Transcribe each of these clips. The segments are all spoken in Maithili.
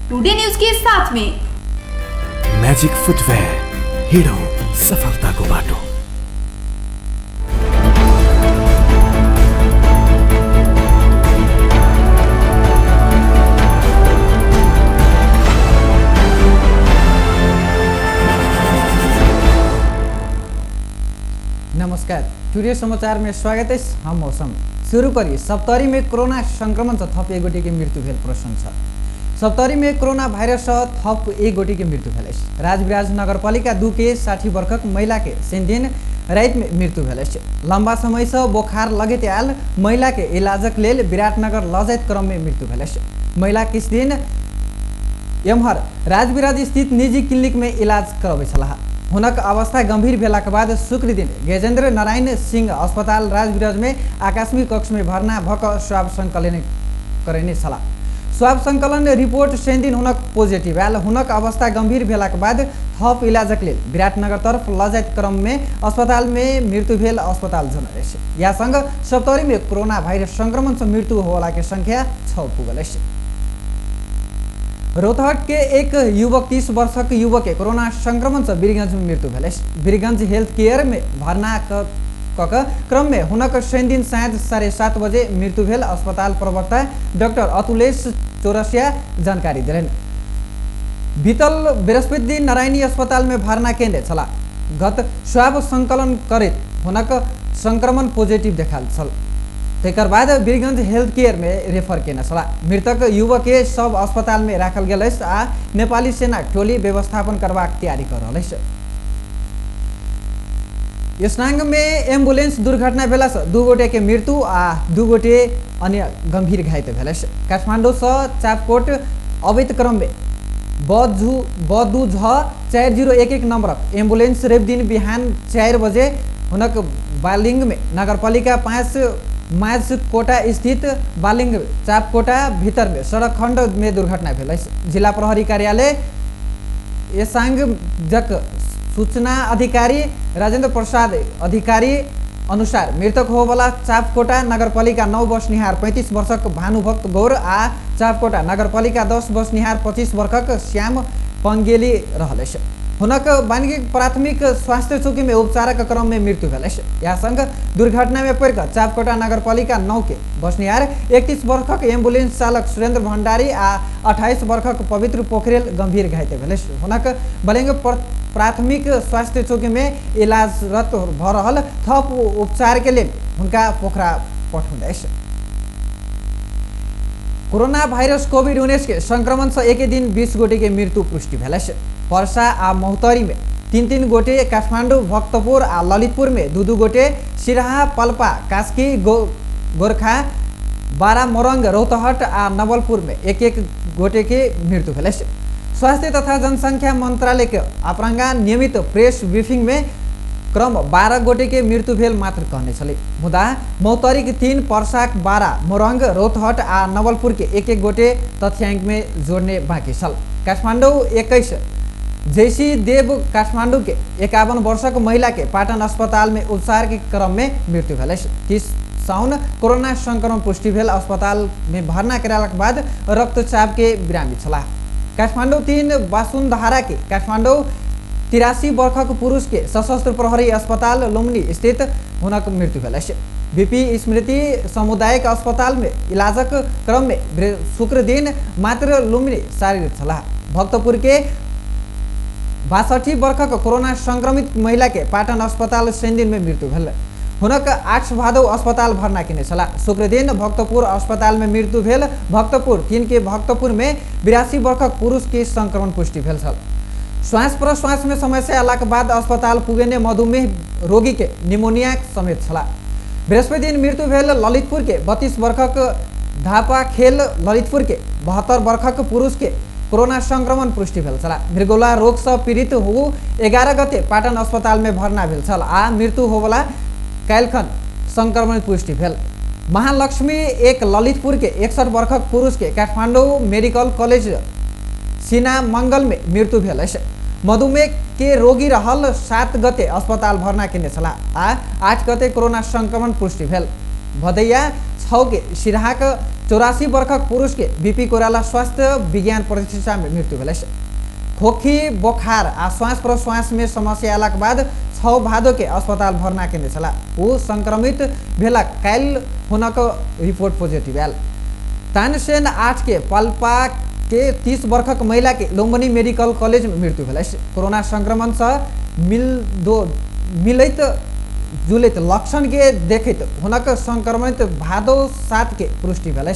टुडे न्यूज के साथ में। म्याजिक फुटवेयर, हिँडौँ सफलताको बाटो। नमस्कार, टुडे समाचार में स्वागत है। हम मौसम शुरू करी। सप्तरी में कोरोना संक्रमण से थप एक गोटे के मृत्यु भेल प्रश्न छ। सप्तरी में कोरोना वायरस से थप एक गोटे के मृत्यु भेल अछि। राजविराज नगरपालिका 2 के 60 वर्षक महिला के शनिदिन राति में मृत्यु भेल अछि। लंबा समय से बोखार लगैत आयल महिला के इलाजक लेल विराटनगर लऽ जाइत क्रम में मृत्यु भेल अछि। महिला किछु दिन एम्हर राजविराज स्थित निजी क्लिनिक में इलाज करबै छलाह। हुनक अवस्था गंभीर भेलाक बाद शुक्र दिन गजेन्द्र नारायण सिंह अस्पताल राजविराज में आकस्मिक कक्ष में भर्ना भऽ कऽ स्वाब संकलन करेने छलाह। स्वाब संकलन रिपोर्ट शनिदिन हुनक पॉजिटिव आयल। हुनक अवस्था गंभीर भेलाक बाद थप इलाजक लेल विराटनगर तरफ लऽ जाइत क्रम में अस्पताल में मृत्यु भेल अस्पताल जनल अछि। या संग सप्तरी में कोरोना वायरस संक्रमण से मृत्यु होला के संख्या 6 पुगल अछि। रौतहट के एक युवक 30 वर्षक युवक के कोरोना संक्रमण से वीरगंज में मृत्यु भेल अछि। वीरगंज हेल्थ केयर में भर्ना क क्रम में हुनक शनिदिन साँझ 7:30 बजे मृत्यु भेल अस्पताल प्रवक्ता डॉक्टर अतुलेश चौरसिया जानकारी देलनि। बीतल बृहस्पति दिन नारायणी अस्पताल में भर्ना केने छलाह। गत स्वाब संकलन करैत हुनक संक्रमण पॉजिटिव देखायल छल। तकर बाद वीरगंज हेल्थ केयर में रेफर केने छलाह। मृतक युवक के सब अस्पताल में राखल गेल अछि आ नेपाली सेना टोली व्यवस्थापन करबाक तैयारी कर रहल अछि। स्नांग में एम्बुलेंस दुर्घटना भेला से 2 गोटे के मृत्यु आ 2 गोटे अन्य गंभीर घायल भेल अछि। काठमांडू से चापकोट अबैत क्रम में ब 2 झ 4011 नंबरक एम्बुलेंस रवि दिन बिहान 4 बजे हुनक बालिंग में नगरपालिका 5 माझकोटा स्थित बालिंग चापकोटा भीतर में सड़क खंड में दुर्घटना भेल अछि। जिला प्रहरी कार्यालय एसांग जक सूचना अधिकारी राजेंद्र प्रसाद अधिकारी अनुसार मृतक होवला चापकोटा नगरपालिका 9 बसनिहार 35 वर्षक भानुभक्त गौर आ चापकोटा नगरपालिका 10 बसनिहार 25 वर्षक श्याम पंगेली रहल अछि। हुनक बानगी प्राथमिक स्वास्थ्य चौकी में उपचारक क्रम में मृत्यु भेल अछि। या संग दुर्घटना में पड़ि कऽ चापकोटा नगरपालिका 9 के बसनिहार 31 वर्षक एम्बुलेंस चालक सुरेंद्र भंडारी आ 28 वर्षक पवित्र पोखरेल गंभीर घायल भेल अछि। हुनक बलिंग प्राथमिक स्वास्थ्य चौकी में इलाजरत भऽ रहल थप उपचार के लेल हुनका पोखरा पठौने अछि। कोरोना वायरस कोविड-19 के संक्रमण से एक दिन 20 गोटे के मृत्यु पुष्टि भेल अछि। पर्सा आ महोत्तरी में 3-3 गोटे, काठमांडू, भक्तपुर आ ललितपुर में 2-2 गोटे, सिराहा, पल्पा, कास्की, गोरखा, बारा, मोरंग, रौतहट आ नवलपुर में 1-1 गोटे के मृत्यु भेल अछि। स्वास्थ्य तथा जनसंख्या मंत्रालय के अपरांगा नियमित प्रेस ब्रीफिंग में क्रम 12 गोटे के मृत्यु भेल मात्र कहने छलै। मुदा महोत्तरी के 3, पर्साक 12, मोरंग, रौतहट आ नवलपुर के 1-1 गोटे तथ्यांक में जोड़ने बाँकी छल। काठमांडू 21 जैसी देव काठमांडू के 51 वर्षक महिला के पाटन अस्पताल में उपचार के क्रम में मृत्यु भेल अछि। 30 साउन कोरोना संक्रमण पुष्टि भेल अस्पताल में भर्ना करालाक बाद रक्तचाप के बिरामी छलाह। काठमांडू 3 बासुंधारा के काठमांडू 83 वर्षक पुरुष के सशस्त्र प्रहरी अस्पताल लुम्बिनी स्थित हुनक मृत्यु भेल अछि। बीपी स्मृति सामुदायिक अस्पताल में इलाजक क्रम में शुक्र दिन मात्र लुम्बिनी शारीरिक छलाह। भक्तपुर के 62 वर्षक कोरोना संक्रमित महिला के पाटन अस्पताल शनिदिन में मृत्यु भेल। हुनक 8 भादौ अस्पताल भर्ना केने छलाह। शुक्र दिन भक्तपुर अस्पताल में मृत्यु भेल। भक्तपुर 3 के भक्तपुर में 82 वर्षक पुरुष के संक्रमण पुष्टि भेल छल। श्वास प्रश्वास में समस्या अयलाक बाद अस्पताल पुगेने मधुमेह रोगी के निमोनिया समेत छलाह। बृहस्पति दिन मृत्यु भेल ललितपुर के 32 वर्षक धापा खेल ललितपुर के 72 वर्षक पुरुष के कोरोना संक्रमण पुष्टि भेल छलाह। मृगौला रोग से पीड़ित हो 11 गते पाटन अस्पताल में भर्ना भेल छल आ मृत्यु होवला काल्हिखन संक्रमण पुष्टि भेल। महालक्ष्मी 1 ललितपुर के 61 वर्षक पुरुष के काठमांडू मेडिकल कॉलेज सीना मंगल में मृत्यु भेल अछि। मधुमेह के रोगी रहल 7 गते अस्पताल भर्ना केने छलाह आ 8 गते कोरोना संक्रमण पुष्टि भेल। भदैया 6 के सिराहाक 84 वर्षक पुरुष के बीपी कोइराला स्वास्थ्य विज्ञान प्रतिष्ठान में मृत्यु भेल। खोखी बोखार आ श्वास प्रश्वास में समस्या अयलाक बाद 6 भादो के अस्पताल भर्ना केने छलाह। ओ संक्रमित भेलाक काल्हि हुनक रिपोर्ट पॉजिटिव आयल। तानसेन 8 के पल्पा के 30 वर्षक महिला के लुम्बिनी मेडिकल कॉलेज में मृत्यु भेल। कोरोना संक्रमण से मिलैत जुलैत लक्षण के देखैत हुनक संक्रमित भादो 7 के पुष्टि भेल।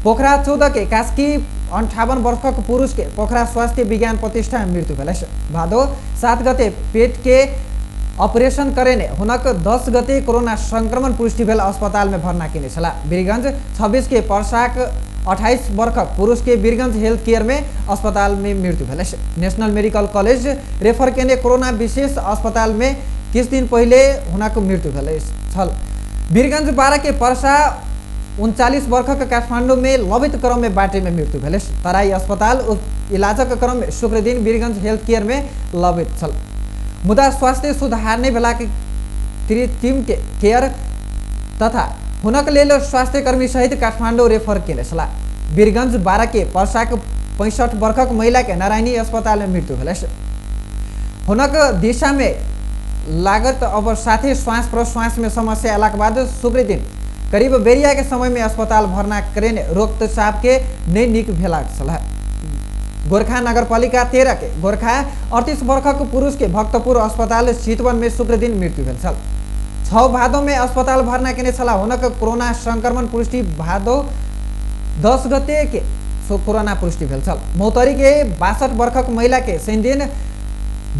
पोखरा 14 के कास्की 58 वर्षक पुरुष के पोखरा स्वास्थ्य विज्ञान प्रतिष्ठान मृत्यु भेल। भादो 7 गते पेट के ऑपरेशन करेने हुनक 10 गते कोरोना संक्रमण पुष्टि भेल अस्पताल में भर्ना केने छलाह। वीरगंज 26 के पर्साक 28 वर्षक पुरुष के वीरगंज हेल्थ केयर में अस्पताल में मृत्यु भेल। नेशनल मेडिकल कॉलेज रेफर केने कोरोना विशेष अस्पताल में किछु दिन पहिले हुनक मृत्यु भेल छल। वीरगंज 12 के पर्सा 39 वर्षक काठमाडौँ में लवित क्रम में बाटे में मृत्यु भेल। तराई अस्पताल इलाजक क्रम में शुक्र दिन वीरगंज हेल्थ केयर में लवित छल। मुदा स्वास्थ्य सुधार नहि भेलाक टीम के केयर तथा हुनक लेल स्वास्थ्यकर्मी सहित काठमाडौँ रेफर केने छलाह। वीरगंज 12 के पर्साक 65 वर्षक महिला के नारायणी अस्पताल में मृत्यु भेल। हुनक दिशा में लागत अब साथे श्वास प्रश्वास में समस्या अयलाक बाद शुक्र दिन करीब बेरिया के समय में अस्पताल भर्ना करेने रक्तचाप के नहि नीक भेलाक छलाह। गोरखा नगरपालिका 13 के गोरखा 38 वर्षक पुरुष के भक्तपुर अस्पताल चितवन में शुक्र दिन मृत्यु भेल छल। 6 भादो में अस्पताल भर्ना केने छलाह। हुनक कोरोना संक्रमण पुष्टि भादो 10 गते के कोरोना पुष्टि भेल छल। मौतरी के 62 वर्षक महिला के शनिदिन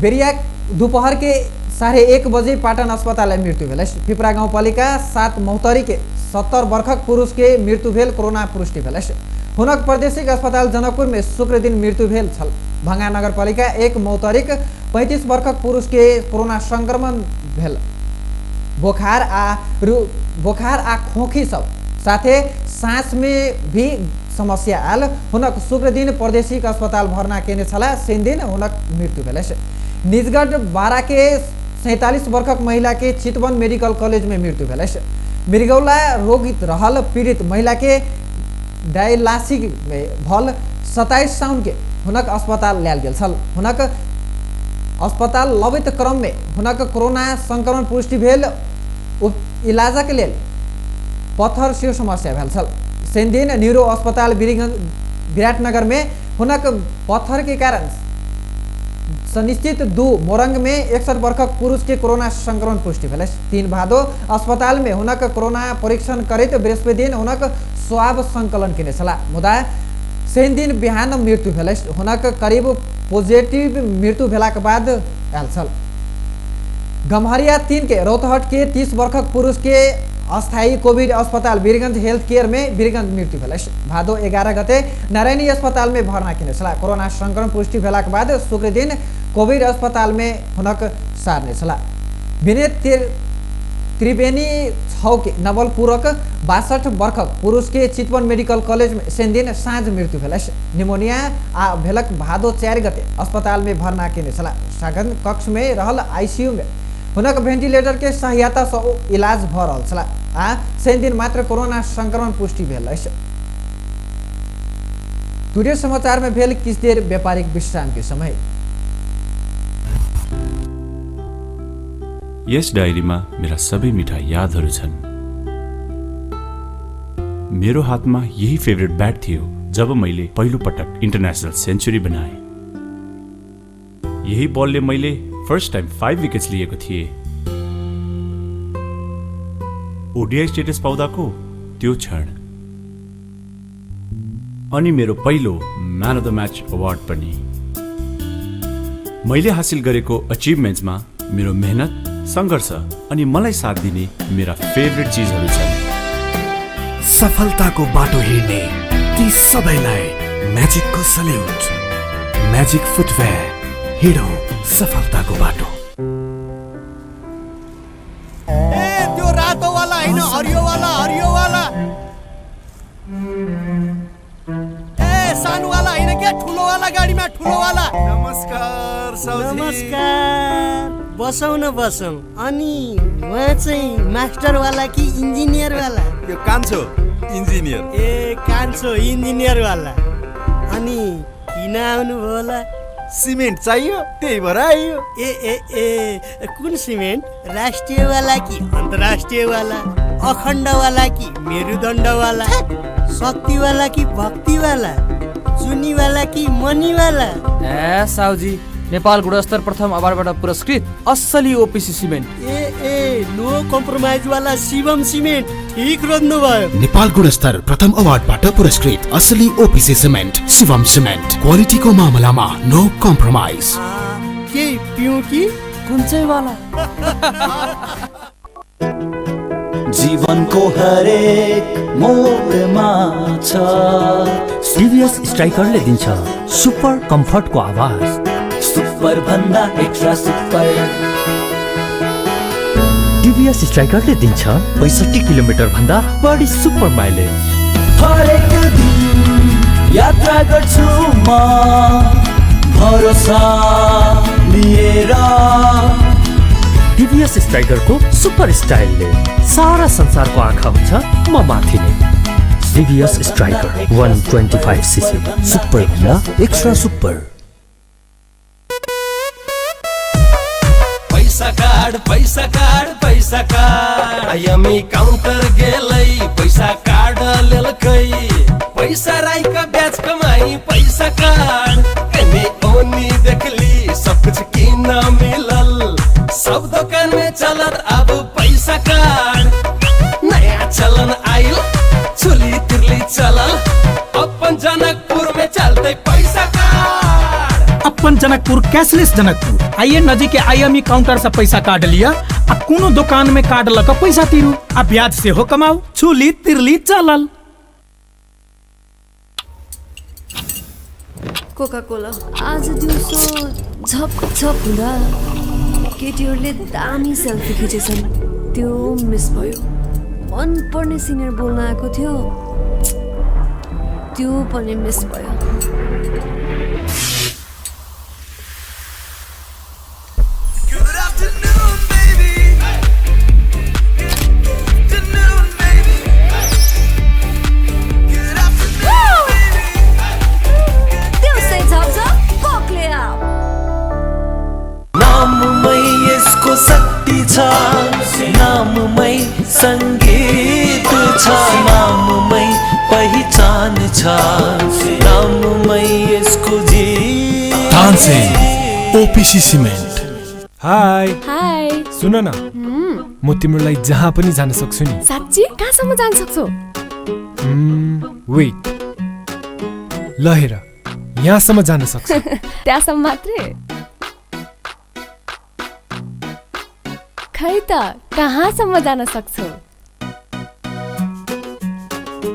बेरिया दोपहर के 1:30 बजे पाटन अस्पताल में मृत्यु भेल। पिपरा गाउँपालिका 7 मौतरी के 70 वर्षक पुरुष के मृत्यु भेल कोरोना पुष्टि भेल। हुनक प्रादेशिक अस्पताल जनकपुर में शुक्र दिन मृत्यु भेल छल। भंगा नगरपालिका 1 मौतरीक 35 वर्षक पुरुष के कोरोना संक्रमण भेल। बोखार आ खोखी सब साथे सास में भी समस्या आयल। हुनक शुक्र दिन प्रादेशिक अस्पताल भर्ना केने छलाह। शनि दिन हुनक मृत्यु भेल। निजगढ़ 12 के 47 वर्षक महिला के चितवन मेडिकल कॉलेज में मृत्यु भेल। मृगौला रोगी रहल पीड़ित महिला के डायलिसिस में भल 27 साउन के हुनक अस्पताल लायल गेल छल। हुनक अस्पताल लबैत क्रम में हुनक कोरोना संक्रमण पुष्टि भेल। इलाजक लेल पत्थर सेहो समस्या भेल छल। शनिदिन न्यूरो अस्पताल विराटनगर में हुनक पत्थर के कारण सनिश्चित 2 मोरंग में 61 वर्षक पुरुष के कोरोना संक्रमण पुष्टि भेल। 3 भादो अस्पताल में हुनक कोरोना परीक्षण करैत बृहस्पति दिन हुनक स्वाब संकलन केने छलाह। मुदा शनिदिन बिहान मृत्यु भेल। हुनक करीब पॉजिटिव मृत्यु भेलाक बाद आयल छल। गम्हरिया 3 के रौतहट के 30 वर्षक पुरुष के अस्थायी कोविड अस्पताल वीरगंज हेल्थ केयर में वीरगंज मृत्यु भेल। भादो 11 गते नारायणी अस्पताल में भर्ना केने छलाह। कोरोना संक्रमण पुष्टि भेलाक बाद शुक्र दिन कोविड अस्पताल में हुनक सार्ने छलाह। विनय त्रिवेणी 6 के नवलपुरक 62 वर्षक पुरुष के चितवन मेडिकल कॉलेज में शनिदिन साँझ मृत्यु भेल। निमोनिया आ भेलक भादो 4 गते अस्पताल में भर्ना केने छलाह। सघन कक्ष में रहल आईसीयू में हुनक वेंटिलेटर के सहायता से इलाज भ रहल छलाह आ शनिदिन मात्र कोरोना संक्रमण पुष्टि भेल अछि। टुडे समाचार में भेल किछु देर व्यापारिक विश्राम के समय। यस डायरीमा मेरा सबै मिठा यादहरू छन्। मेरो हातमा यही फेभरेट ब्याट थियो जब मैले पहिलो पटक इन्टरनेसनल सेन्चुरी बनाएँ। यही बलले मैले फर्स्ट टाइम 5 विकेट्स लिएको थिएँ। ओडिआई स्टेटस पाउँदाको त्यो क्षण अनि मेरो पहिलो man of the match award पनि। मैले हासिल गरेको अचिभमेन्ट्समा मेरो मेहनत, सङ्घर्ष अनि मलाई साथ दिने मेरा फेभरेट चिजहरू छन्। सफलताको बाटो हिँड्ने ती सबैलाई म्याजिकको सल्युट। म्याजिक फुटवेयर, हिँडौँ सफलताको बाटो। ए त्यो रातो वाला होइन, हरियो वाला, हरियो वाला। ए सानो वाला होइन क्या, ठुलो वाला गाडीमा, ठुलो वाला। नमस्कार साउजी। नमस्कार। बसौँ न बसौँ। अनि उहाँ चाहिँ मास्टरवाला कि इन्जिनियरवाला? यो कान्छो इन्जिनियर। ए कान्छो इन्जिनियरवाला। अनि किन आउनुभयो होला? सिमेन्ट चाहियो त्यही भएर आइयो। ए ए ए कुन सिमेन्ट? राष्ट्रियवाला कि अन्तर्राष्ट्रियवाला? अखण्डवाला कि मेरुदण्डवाला? शक्तिवाला कि भक्तिवाला? चुनीवाला कि मनीवाला? ए साउजी, नेपाल गुणस्तर प्रथम अवार्डबाट पुरस्कृत असली ओपिसी सिमेन्ट। ए ए नो कम्प्रोमाइज वाला शिवम सिमेन्ट, ठिक रोज्नु भयो। नेपाल गुणस्तर प्रथम अवार्डबाट पुरस्कृत असली ओपिसी सिमेन्ट शिवम सिमेन्ट, क्वालिटीको मामलामा नो कम्प्रोमाइज। के पिउँ कि कुन चाहिँ वाला? जीवनको हरेक मोडमा छ सिरियस स्ट्राइकरले दिन्छ सुपर कम्फर्टको आवाज, सुपर भन्दा एक्स्ट्रा सुपर। टिभीएस स्ट्राइकरले दिन्छ 65 किलोमिटर भन्दा बढी सुपर माइलेज। हरेक दिन यात्रा गर्छु म भरोसा लिएर। टिभीएस स्ट्राइकरको सुपर स्टाइलले सारा संसारको आँखा हुन्छ म माथि नै। टिभीएस स्ट्राइकर 125 सीसी, सुपर भन्दा एक्स्ट्रा सुपर। पैसा कार्ड पैसा कार्ड पैसा कार्ड, आइएमई काउंटर गेलै पैसा कार्ड लेलकै, पैसा राइका ब्याज कमाई पैसा कार्ड। एने ओनी देखली सब कुछ किन मिलल, सब दुकान में चलत अब पैसा कार्ड। नया चलन आइल चुली तिरली चलल, अपन जनकपुर में चलते पैसा कार्ड। अपन जनकपुर कैशलेस जनकपुर। आइए नजीक के आईएमई काउंटर से पैसा कार्ड लिया आ कोनो दुकान में कार्ड लग पैसा तीरू आ ब्याज से हो कमाऊ, चुली तिरली चलल। कोका कोला आज दिउँसो झप झप हुँदा केटीहरूले दामी सेल्फी खिचेछन्, त्यो मिस भयो। मनपर्ने सिनियर बोल्न आएको थियो, त्यो पनि मिस भयो। नाममै यसको शक्ति छ, नाममै संगीत छ, नाममै पहिचान छ, नाममै यसको जीवन। Tansen OPC cement. Hi hi, सुन न, म तिम्रो लागि जहाँ पनि जान सक्छु नि। साँच्ची? कहाँसम्म जान सक्छौ? वेट, ल हेर, यहाँसम्म जान सक्छु। त्यहाँसम्म मात्रै? खै त कहाँसम्म जान सक्छौ?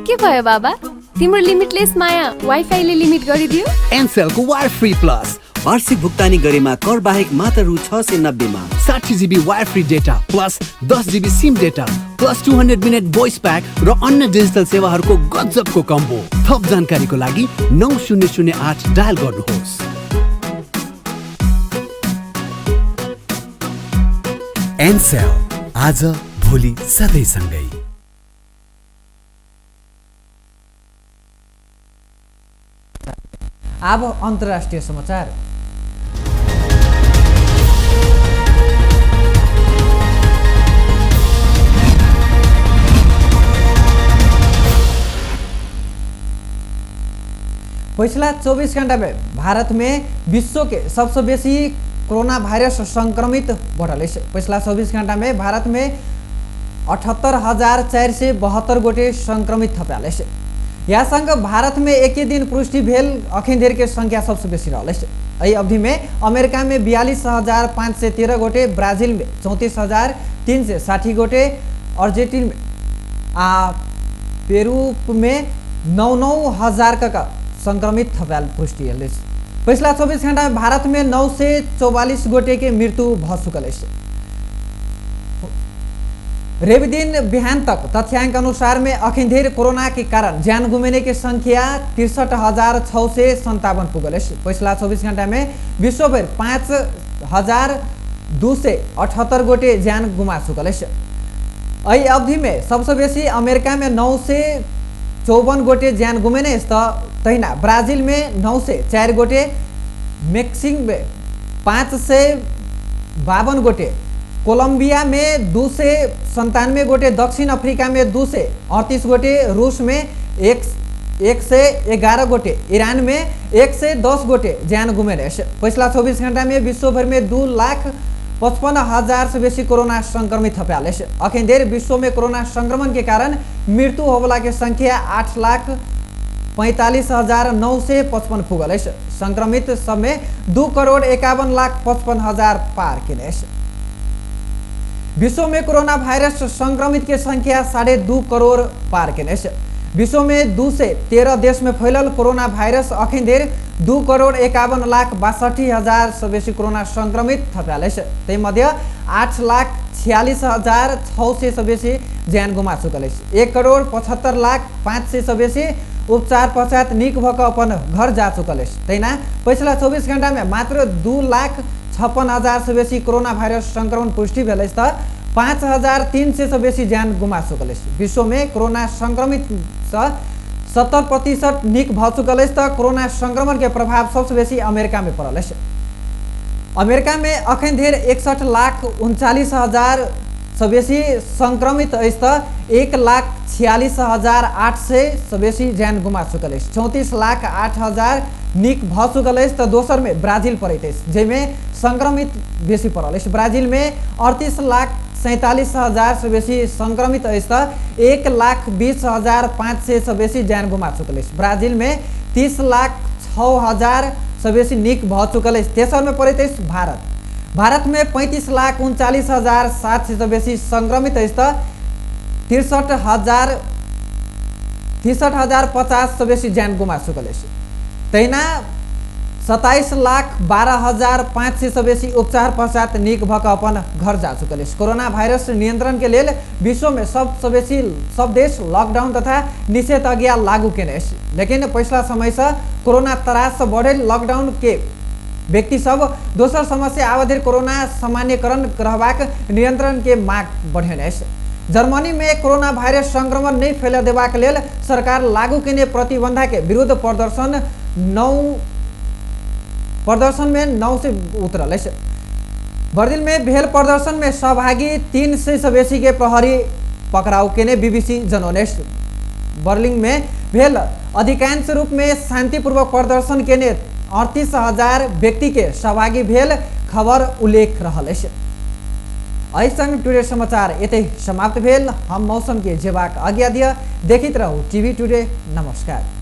के भयो बाबा, तिम्रो लिमिटलेस माया वाइफाईले लिमिट गरिदियो? एनसेलको वायर फ्री प्लस वार्षिक भुक्तानी गरेमा कर बाहेक मात्र रु 690 मा 60 GB wire free data plus 10 GB SIM data plus 200 minute voice pack र अन्य डिजिटल सेवाहरूको गजबको कम्बो। थप जानकारीको लागि 9008 डायल गर्नुहोस्। एनसेल, आज भोलि सधैँ सँगै। अब अन्तर्राष्ट्रिय समाचार। पिछला 24 घंटा में भारत में विश्व के सबसे बेसी कोरोना वायरस संक्रमित बढ़ल अछि। पिछला 24 घंटा में भारत में 78,472 गोटे संक्रमित थपायल अछि। यह संग भारत में एक दिन पुष्टि भेल अखन धरि के संख्या सबसे बेसी रहल अछि। एहि अवधि में अमेरिका में 42,513 गोटे, ब्राजील में 34,360 गोटे, अर्जेंटीना में आ पेरू में 9-9 हजार का संक्रमित थपायल पुष्टि भेल अछि। पिछला 24 घंटा में भारत में 944 गोटे के मृत्यु भ चुकल अछि। रवि दिन बिहान तक तथ्यांक अनुसार में अखन धरि कोरोना के कारण जान गुमेने के संख्या 63,657 पुगल अछि। पिछला 24 घंटा में विश्वभर 5,000 278 गोटे ज्यान गुमा चुकल अछि। एहि अवधि में सबसे बेसी अमेरिका में 954 गोटे ज्यान गुमेने अछि त तहिना ब्राजील में 904 गोटे, मेक्सिको में 552 गोटे, कोलंबिया में 297 गोटे, दक्षिण अफ्रीका में 238 गोटे, रूस में 111 गोटे, ईरान में 110 गोटे ज्यान गुमेने अछि। पछिला 24 घंटा में विश्वभर में 2,55,000 से बेसी कोरोना संक्रमित थपायल अछि। अखन धरि विश्व में कोरोना संक्रमण के कारण मृत्यु होबला के संख्या 8,45,955 पुगल अछि। संक्रमित सब में 2,51,55,000 पार केने अछि। विश्व में कोरोना वायरस संक्रमित के संख्या 2.5 करोड़ पार केने अछि। विश्व में 213 देश में फैलल कोरोना वायरस अखन धरि 2,51,62,000 से बेसी कोरोना संक्रमित थपायल अछि। ताहि मध्य 8,46,600 से बेसी ज्यान गुमा चुकल अछि। 1,75,05,000 से बेसी उपचार पश्चात नीक भऽ कऽ अपन घर जा चुकल अछि। तहिना पछिला 24 घंटा में मात्र 2,56,000 से बेसी कोरोना वायरस संक्रमण पुष्टि भेल अछि त 5,300 से बेसी ज्यान गुमा चुकल अछि। विश्व में कोरोना संक्रमित सँ 70% नीक भऽ चुकल अछि त कोरोना संक्रमण के प्रभाव सबसे बेसी अमेरिका में पड़ल अछि। अमेरिका में अखन धरि 61,39,000 से बेसी संक्रमित अछि त 1,46,800 से बेसी ज्यान गुमा चुकल अछि। 34,08,000 नीक भऽ चुकल अछि त दोसर में ब्राजील पड़ैत अछि, जाहिमे संक्रमित बेसी पड़ल अछि। ब्राजील में 38,47,000 से बेसी संक्रमित अछि त 1,20,500 से बेसी ज्यान गुमा चुकल अछि। ब्राजील में 30,06,000 से बेसी नीक भऽ चुकल अछि। तेसर में पड़ैत अछि भारत। भारत में 35,39,700 से बेसी संक्रमित अछि त 63,050 से बेसी ज्यान गुमा चुकल अछि। तहिना 27,12,500 से बेसी उपचार पश्चात नीक भऽ कऽ अपन घर जा चुकल अछि। कोरोना वायरस नियंत्रण के लेल विश्व में सबसे बेसी सब देश लॉकडाउन तथा निषेधाज्ञा लागू केने अछि, लेकिन पछिला समय से कोरोना त्रास से बढ़ल लॉकडाउन के व्यक्ति सब दोसर समस्या आवधि कोरोना सामान्यकरण रहबाक नियंत्रण के माग बढ़ेने अछि। जर्मनी में कोरोना वायरस संक्रमण नहीं फैल देबाक लेल सरकार लागू केने प्रतिबंध के विरुद्ध प्रदर्शन में 9 से उतरल अछि। बर्लिन में भेल प्रदर्शन में सहभागी 300 से बेसी के प्रहरी पकड़ाउ केने बीबीसी जनौने अछि। बर्लिन में भेल अधिकांश रूप में शांतिपूर्वक प्रदर्शन केने 38,000 व्यक्ति के सहभागी भेल खबर उल्लेख रहल अछि। एहि संग टुडे समाचार एतै समाप्त भेल। हम मौसम के जेबाक आज्ञा दिअ। देखैत रहू टीवी टुडे। नमस्कार।